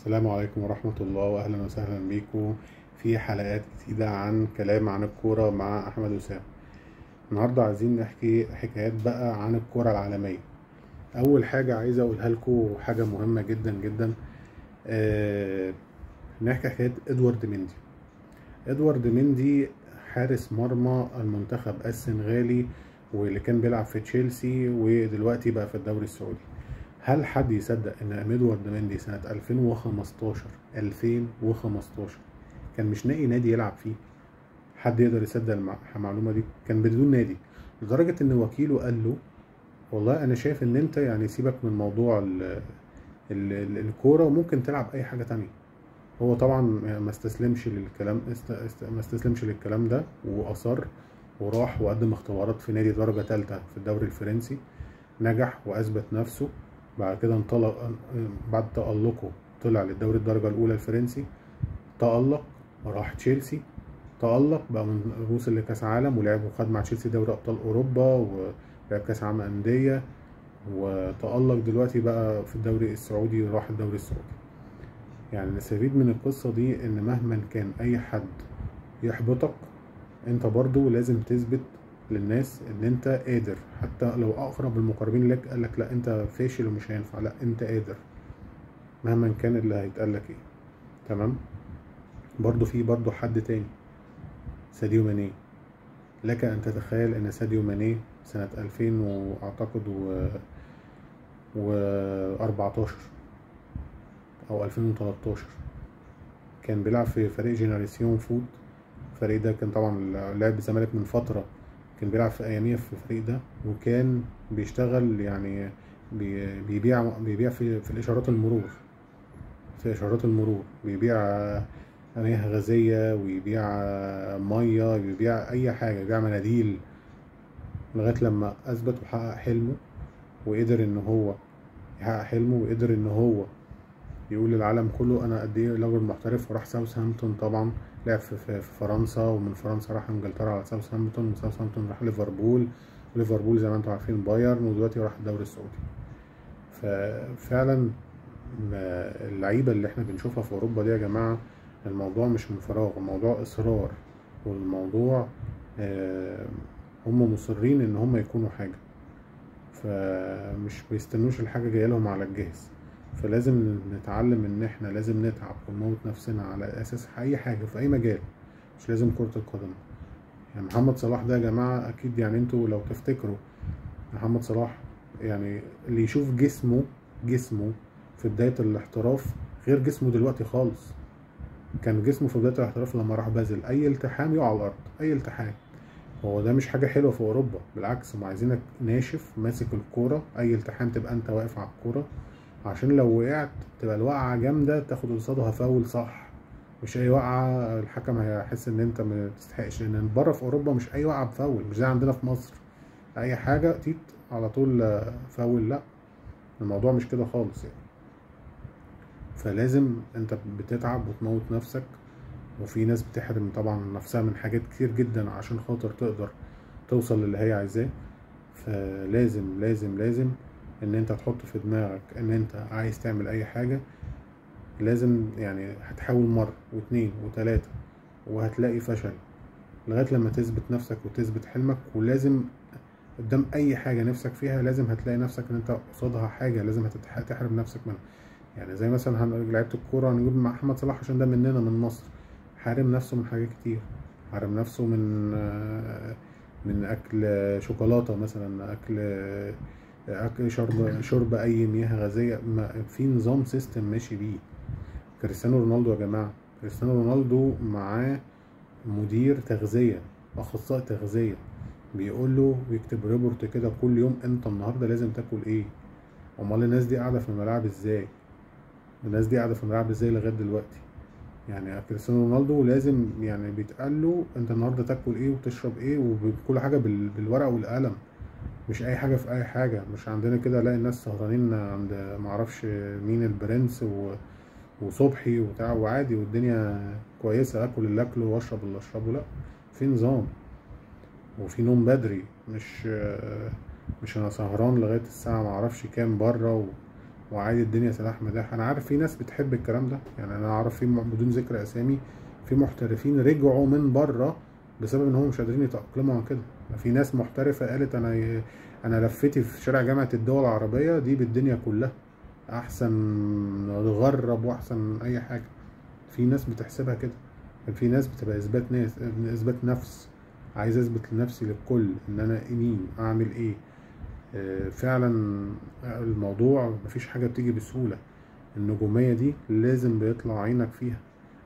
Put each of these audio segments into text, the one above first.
السلام عليكم ورحمة الله، وأهلا وسهلا بيكم في حلقات جديدة عن كلام عن الكورة مع أحمد وسام. النهاردة عايزين نحكي حكايات بقى عن الكورة العالمية. أول حاجة عايز أقولها لكم، حاجة مهمة جدا جدا، نحكي حكاية إدوارد مندي. إدوارد مندي حارس مرمى المنتخب السنغالي، واللي كان بيلعب في تشيلسي ودلوقتي بقى في الدوري السعودي. هل حد يصدق ان ادوارد مندي سنة 2015 كان مش لاقي نادي يلعب فيه؟ حد يقدر يصدق المعلومة دي؟ كان بدون نادي، لدرجة ان وكيله قال له والله انا شايف ان انت يعني سيبك من موضوع الكورة وممكن تلعب اي حاجة تانية. هو طبعا ما استسلمش للكلام، ما استسلمش للكلام ده، واصر وراح وقدم اختبارات في نادي درجة تالتة في الدوري الفرنسي، نجح واثبت نفسه. بعد كده انطلق، بعد تألقه طلع للدوري الدرجة الأولى الفرنسي، تألق راح تشيلسي، تألق بقى من وصل لكأس عالم ولعب وخد مع تشيلسي دوري أبطال أوروبا ولعب كأس عالم أندية، وتألق دلوقتي بقى في الدوري السعودي، راح الدوري السعودي. يعني نستفيد من القصة دي إن مهما كان أي حد يحبطك، أنت برضو لازم تثبت للناس ان انت قادر. حتى لو اقرب المقربين لك قال لك لا انت فاشل ومش هينفع، لا انت قادر مهما كان اللي هيتقال لك ايه. تمام. برضو في برضو حد تاني، ساديو ماني. لك ان تتخيل ان ساديو ماني سنة 2000 واعتقد و 14 او 2013 كان بيلعب في فريق جينيراسيون فوت. الفريق ده كان طبعا لعب الزمالك من فترة، كان بيلعب في اياميه في الفريق ده، وكان بيشتغل يعني بيبيع في الاشارات المرور، في اشارات المرور بيبيع مياه غازية ويبيع مية، ويبيع اي حاجة، يبيع مناديل، لغاية لما اثبت وحقق حلمه، وقدر ان هو يحقق حلمه، وقدر ان هو يقول للعالم كله انا قد ايه رجل محترف. وراح ساوثهامبتون، طبعا لعب في فرنسا، ومن فرنسا راح انجلترا على ساوثهامبتون، ومن ساوثهامبتون راح ليفربول، وليفربول زي ما انتم عارفين بايرن، ودلوقتي راح الدوري السعودي. ففعلا اللعيبة اللي احنا بنشوفها في اوروبا دي يا جماعة، الموضوع مش من فراغ، الموضوع اصرار، والموضوع هم مصرين ان هم يكونوا حاجة، فمش بيستنوش الحاجة جاية لهم على الجاهز. فلازم نتعلم ان احنا لازم نتعب ونموت نفسنا على اساس اي حاجة في اي مجال، مش لازم كرة القدم. يعني محمد صلاح ده يا جماعة اكيد يعني انتوا لو تفتكروا محمد صلاح، يعني اللي يشوف جسمه في بداية الاحتراف غير جسمه دلوقتي خالص. كان جسمه في بداية الاحتراف لما راح بازل اي التحام يقع على الارض، اي التحام. هو ده مش حاجة حلوة في اوروبا، بالعكس هم عايزينك ناشف ماسك الكورة، اي التحام تبقى انت واقف على الكورة، عشان لو وقعت تبقى الوقعة جامدة تاخد قصادها فاول صح، مش اي وقعة الحكم هيحس ان انت ما تستحقش. لان بره في اوروبا مش اي وقعة بفاول، مش زي عندنا في مصر اي حاجة تيت على طول فاول، لا الموضوع مش كده خالص يعني. فلازم انت بتتعب وتموت نفسك، وفي ناس بتحرم طبعا نفسها من حاجات كتير جدا عشان خاطر تقدر توصل للي هي عايزاه. فلازم لازم لازم ان انت تحط في دماغك ان انت عايز تعمل اي حاجة، لازم يعني هتحاول مرة واتنين وتلاتة وهتلاقي فشل، لغاية لما تثبت نفسك وتثبت حلمك. ولازم قدام اي حاجة نفسك فيها لازم هتلاقي نفسك ان انت قصادها حاجة لازم هتحرم نفسك منها. يعني زي مثلا لعيبة الكورة هنجيب مع احمد صلاح عشان ده مننا من مصر، حارم نفسه من حاجات كتير، حارم نفسه من اكل شوكولاتة مثلا، اكل شرب اي مياه غازية. ما في نظام system ماشي بيه. كريستيانو رونالدو يا جماعة، كريستيانو رونالدو معاه مدير تغذية، اخصائي تغذية، بيقول له ويكتب report كده كل يوم انت النهارده لازم تاكل ايه. امال الناس دي قاعدة في الملاعب ازاي؟ الناس دي قاعدة في الملاعب ازاي لغاية دلوقتي؟ يعني كريستيانو رونالدو لازم يعني بيتقال له انت النهارده تاكل ايه وتشرب ايه، وكل حاجة بالورقة والقلم، مش اي حاجة في اي حاجة. مش عندنا كده الاقي الناس سهرانين عند معرفش مين البرنس وصبحي وبتاع وعادي والدنيا كويسة، اكل اللي اكله واشرب اللي اشربه. لا، في نظام وفي نوم بدري، مش انا سهران لغاية الساعة معرفش كام بره وعادي الدنيا سلاح مداح. انا عارف في ناس بتحب الكلام ده، يعني انا اعرف في بدون ذكر اسامي في محترفين رجعوا من بره بسبب ان هم مش قادرين يتأقلموا عن كده. في ناس محترفة قالت انا لفتي في شارع جامعة الدول العربية دي بالدنيا كلها، احسن غرب واحسن اي حاجة. في ناس بتحسبها كده، في ناس بتبقى اثبات ناس، اثبات نفس، عايز اثبت لنفسي للكل ان انا مين، اعمل ايه. فعلا الموضوع مفيش حاجة بتيجي بسهولة، النجومية دي لازم بيطلع عينك فيها.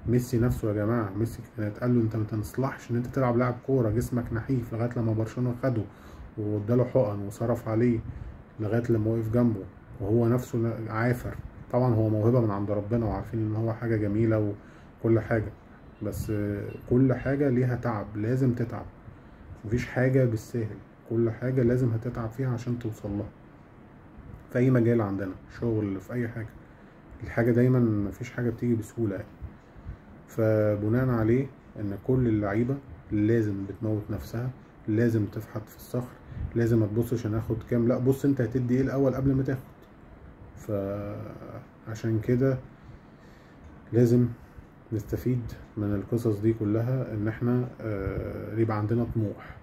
ميسي نفسه يا جماعة، ميسي كان اتقال له انت ما تنصلحش ان انت تلعب لاعب كورة، جسمك نحيف، لغاية لما برشلونة خده واداله حقن وصرف عليه لغاية لما وقف جنبه، وهو نفسه عافر. طبعا هو موهبة من عند ربنا، وعارفين ان هو حاجة جميلة وكل حاجة، بس كل حاجة ليها تعب، لازم تتعب، مفيش حاجة بالساهل، كل حاجة لازم هتتعب فيها عشان توصل لها. في اي مجال عندنا، شغل، في اي حاجة، الحاجة دايما مفيش حاجة بتيجي بسهولة يعني. فبناء عليه ان كل اللعيبة لازم بتموت نفسها، لازم تفحت في الصخر، لازم ما تبصش انا هاخد كام، لا بص انت هتدي ايه الاول قبل ما تاخد. فعشان كده لازم نستفيد من القصص دي كلها، ان احنا يبقى عندنا طموح.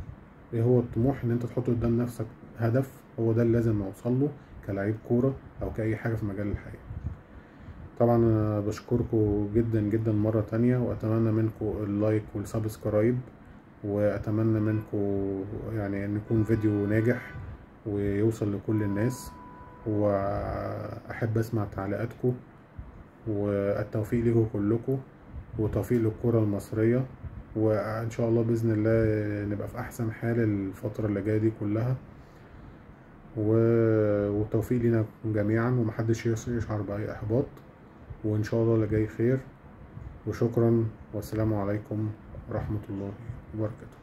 ايه هو الطموح؟ ان انت تحط قدام نفسك هدف، هو ده اللي لازم اوصل له كلاعب كورة او كأي حاجة في مجال الحياة. طبعا انا بشكركم جدا جدا مرة تانية، واتمنى منكم ال like وال subscribe، واتمنى منكم يعني ان يكون فيديو ناجح ويوصل لكل الناس، واحب اسمع تعليقاتكم، والتوفيق لكم كلكم، وتوفيق للكرة المصرية، وان شاء الله باذن الله نبقى في احسن حال الفترة اللي جاية دي كلها، والتوفيق لنا جميعا، ومحدش يشعر باي احباط، وان شاء الله اللي جاي خير. وشكرا، والسلام عليكم ورحمة الله وبركاته.